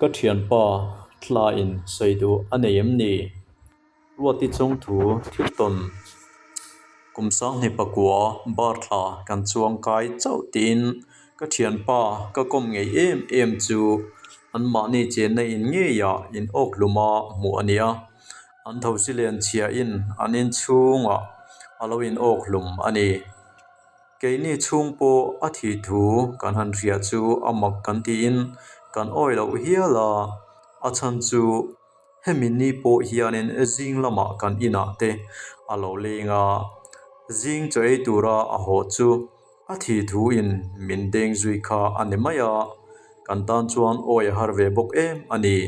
Ka thianpa thla in sawi duh a nei em ni? Ruati chungthu thil tawn kum 2009 bar thla kan chuang kai chauh tiin ka thianpa ka kawm ngei em em chu anmahni chenna in ngeiah in awk hluma hmuh a ni a. An thosi len chhiahin an inchhungah a lo in awk hlum a ni. Keini chhung pawh a thih thu kan han hria chu a mak kan tiin kan awi loh hial a, a chhan chu hemi ni pawh hianin zing lamah kan inah te a lo leng a, zing chaw ei tura a haw chu a thih thu in min deng zui kha a ni mai a, kan tan chuan awi a har ve bawk em a ni.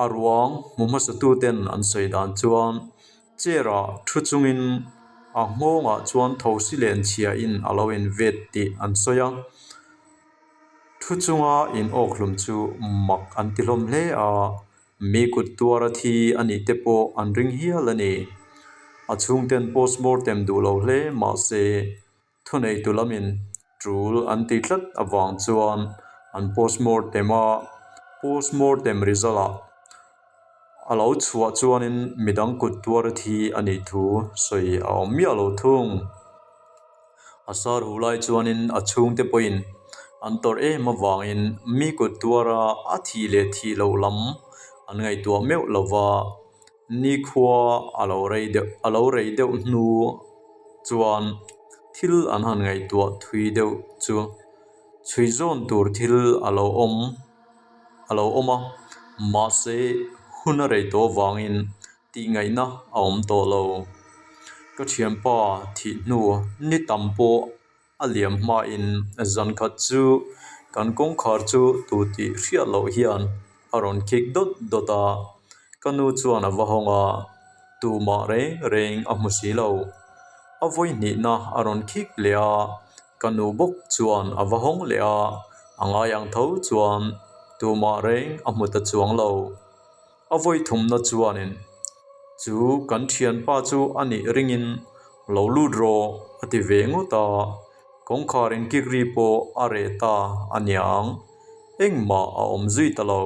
A ruang hmu hmasa tuten an sawi dan chuan Chair ah thu chungin a nghawngah chuan thosi len chhia in a lo in vet tih an sawi a, thu chunga in awk hlum chu mak an ti hlawm hle a, mi kut tuara thi a nih te pawh an ring hial a ni. A chhungten postmortem duh lo hle mahse Thuneitu lamin tul an ti tlat avang chuan an postmortem a, postmortem result ah a lo chhuah chuanin midang kut tuar thi a nih thu sawi a awm miah lo thung. A sar hu lai chuanin a chhungte pawhin an tawrh em avangin mi kut tuara a thih leh thih loh lam an ngaihtuah meuh lova. Nikhua a lo rei deuh a lo rei deuh hnu chuan thil an han ngaihtuah thui deuh chu chhui zawn tur thil a lo awm a lo awm a, mahse hun a rei tawh avangin tih ngaihna a awm tawh lo. Ka thianpa thih hnu ni tam pawh A liam hmain zan khat chu kan kawngkhar chu tu tih hriat loh hian a rawn khik dawt dawt a, ka nu chuan a va hawng a, tumah reng reng a hmu si lo. A vawi hnihna a rawn khik leh a, ka nu bawk chuan a va hawng leh a, a ngai ang tho chuan tumah reng a hmu ta chuang lo. A vawi thumna chuanin chu kan thianpa chu a nih ringin lo lut rawh a ti ve ngawt a, kawngkhar inkik ri pawh a reh ta a niang. Engmah a awm zui ta lo.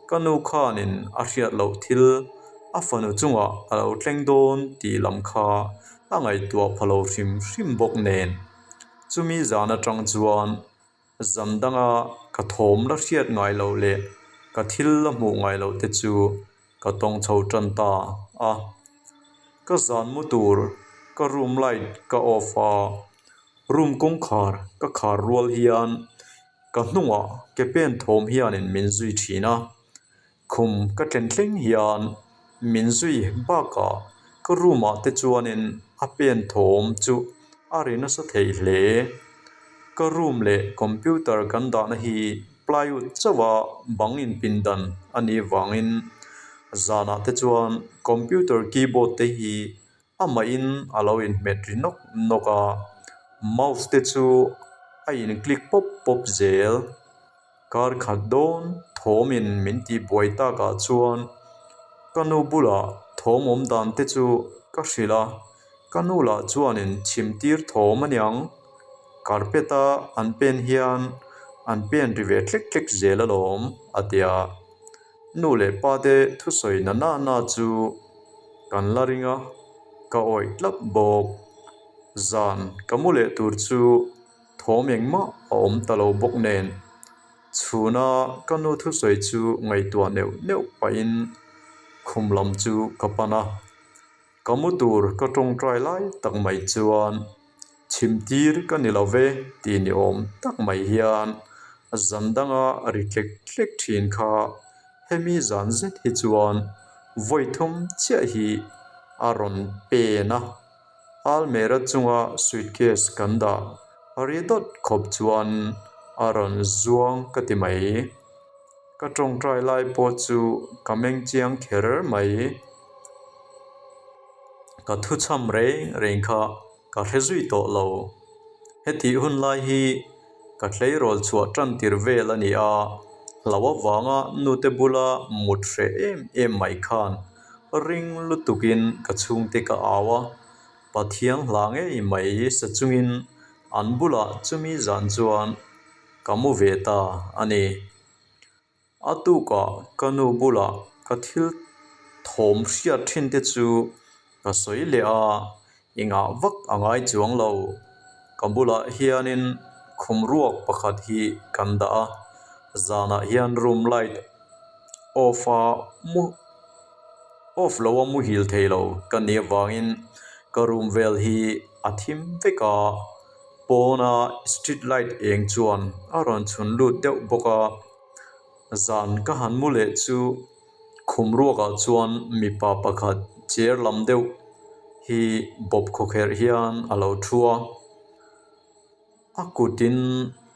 Ka nu khanin a hriat loh thil a fanu chungah a lo thleng dawn tih lam kha a ngaihtuah pha lo hrim hrim bawk nen. Chumi zan atang chuan Zan danga ka thawm la hriat ngai loh leh ka thil la hmuh ngai loh te chu ka tawng chho tan ta a. Ka zan mu tur ka room light ka off a, room kawngkhar ka khar rual hian ka hnungah ke pen thawm hianin min zui thin a. Khum ka thlen thleng hian min zui bakah ka room ah te chuanin a pen thawm chu a ri nasa thei hle. Ka room leh computer kan dahna hi plywood chauh a bang inpindan a nih vangin zanah te chuan computer keyboard te hi amahin a lo inhmet ri nawk nawk a, mouse te chu a in click pawp pawp zel. Kar khat dawn thawmin min tih buai takah chuan ka nu bulah thawm awm dan te chu ka hrilh a, ka nu lah chuanin chhim tir thawm a niang. Carpet a an pen hian an pen ri ve tlek tlek zel alawm a ti a, nu leh pa te thusawi na na na chu kan la ring a, ka awih tlap bawk. Zan ka mu leh tur chu. Thawm engmah a awm ta lo bawk nen, chhuna ka nu thusawi chu ngaihtuah neuh neuh pahin khum lam chu ka pan a. Ka mu tur ka tawngtai lai tak mai chuan chhim tir ka ni lo ve tih ni awm tak mai hian zan danga ri tlek tlek thin kha hemi zan zet hi chuan vawi thum chiah hi a rawn pen a. Almera chunga suitcase kan dah ri dawt khawp chuan a rawn zuang ka ti mai. Ka tawngtai lai pawh chu ka meng chiang kher mai. Ka thu chham reng reng kha ka hre zui tawh lo. Hetih hun lai hi ka tleirawl chhuah tan tir vel a ni a, hlo avanga nute bula mut hreh em em mai khan Ring lutukin ka chhungte ka au a, Pathian hla ngei mai sa chungin an bulah chumi zan chuan ka mu ve ta a ni. A tukah ka nu bulah ka thil thawm hriat thin te chu ka sawi leh a, engah vak a ngai chuang lo. Ka bulah hianin khum ruak pakhat hi kan dah a, zanah hian room light off a mu off lo a muhil thei lo ka nih avangin ka room vel hi a thim vek a, pawna street light eng chuan a rawn chhun lut deuh bawk a. Zan ka han mu leh chu khum ruakah chuan mipa pakhat chair lam deuh hi bawp khawkherh hian a lo thu a, a kutin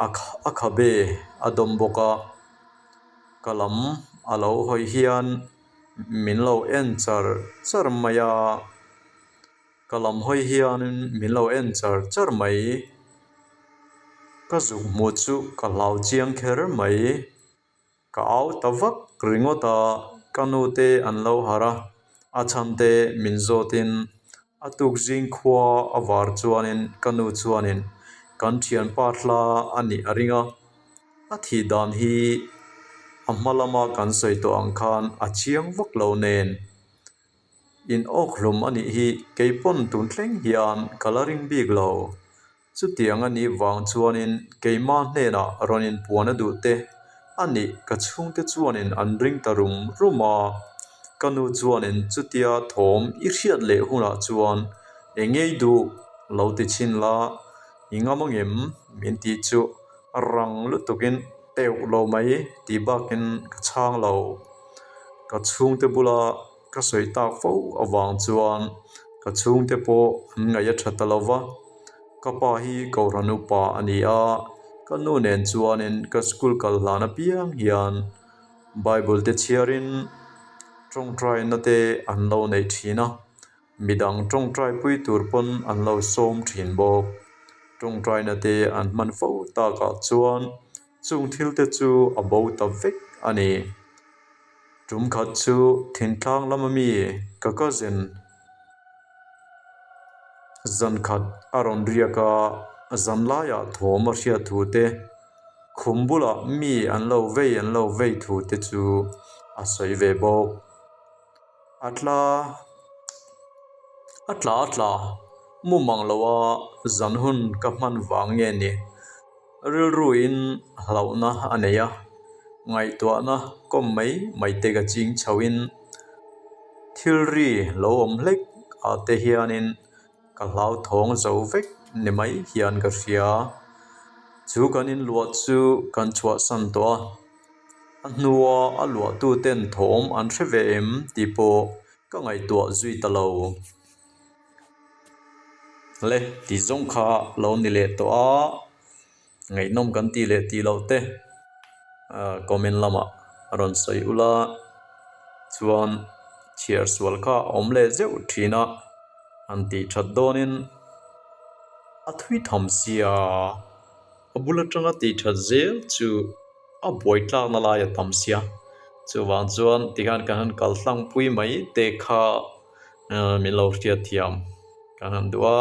a a khabe a dawm bawk a, ka lam a lo hawi hian min lo en char char mai a. Ka lam hawi hianin min lo en char char mai. Ka zuk hmuh chu ka hlau chiang kher mai. Ka au ta vak ringawt a, ka nu te an lo harh a, a chhan te min zawtin a tuk zing khua a var chuanin ka nu chuanin kan thianpa hla a nih a ring a. A thih dan hi a hma lama kan sawi tawh ang khan a chiang vak lo nen. In awk hlum a nih hi keipawn tun thleng hian ka la ring bik lo. Chutiang a nih vang chuanin keimah hnenah rawn inpuan a duh te a nih ka chhungte chuanin an ring ta rum rum a. Ka nu chuanin chutia thawm i hriat leh hunah chuan eng ngei duh lo ti chhin la, i ngam angem min tih chu rang lutukin teuh lo mai tih bakin ka chhang lo. Ka chhungte bula Ka sawi tak fo avang chuan ka chhungte pawh an ngaih a tha ta lo va, ka pa hi Kohhran upa a ni a, ka nu nen chuanin ka school kal hlan apiang hian Bible te chhiarin tawngtaina te an lo neih thin a, midang tawngtai pui tur pawn an lo sawm thin bawk. Tawngtaina te an hman fo takah chuan chung thil te chu a bo ta vek a ni. Tum khat chu thingtlang lama mi ka cousin zan khat a rawn riak a, zan laiah thawm a hriat thu te, khum bulah mi an lo vei an lo vei thu te chu a sawi ve bawk. A tla a tla a tla mumang loa zan hun ka hman vang nge ni. Rilruin hlauhna a nei a, ngaihtuahna kawm mai mai te ka ching chhoin thil ri lo awm hlek ah te hianin ka hlauthawng zo vek ni mai hian ka hria. Chu kan inluah chu kan chhuahsan tawh a, a hnua a luahtuten thawm an hre ve em tih pawh ka ngaihtuah zui ta lo. Le tih zawng kha lo ni leh tawh a, ngaihnawm kan tih leh tih loh te ah comment lamah a rawn sawi ula chuan chhiar sual kha a awm leh zeuh thin a, han tih that dawnin a thui tham sia a bul atanga tih that zel chu a buai tlakna lai a tam sia chuvang chuan tikhan kan han kal tlangpui mai te kha. Min lo hriat thiam kan han duh a,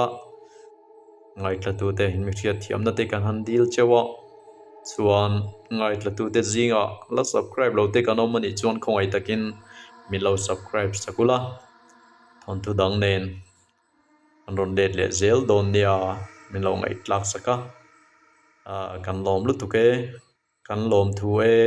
ngaithlatute mi hriat thiamna te kan han dil cheu a, chuan ngaithlatute zingah la subscribe lo te kan awm a nih chuan khawngaih takin min lo subscribe sak ula, thawnthu dang nen an rawn let leh zel dawn nia min lo ngaihtlak sak a, kan lawm lutuk e, kan lawm thu e.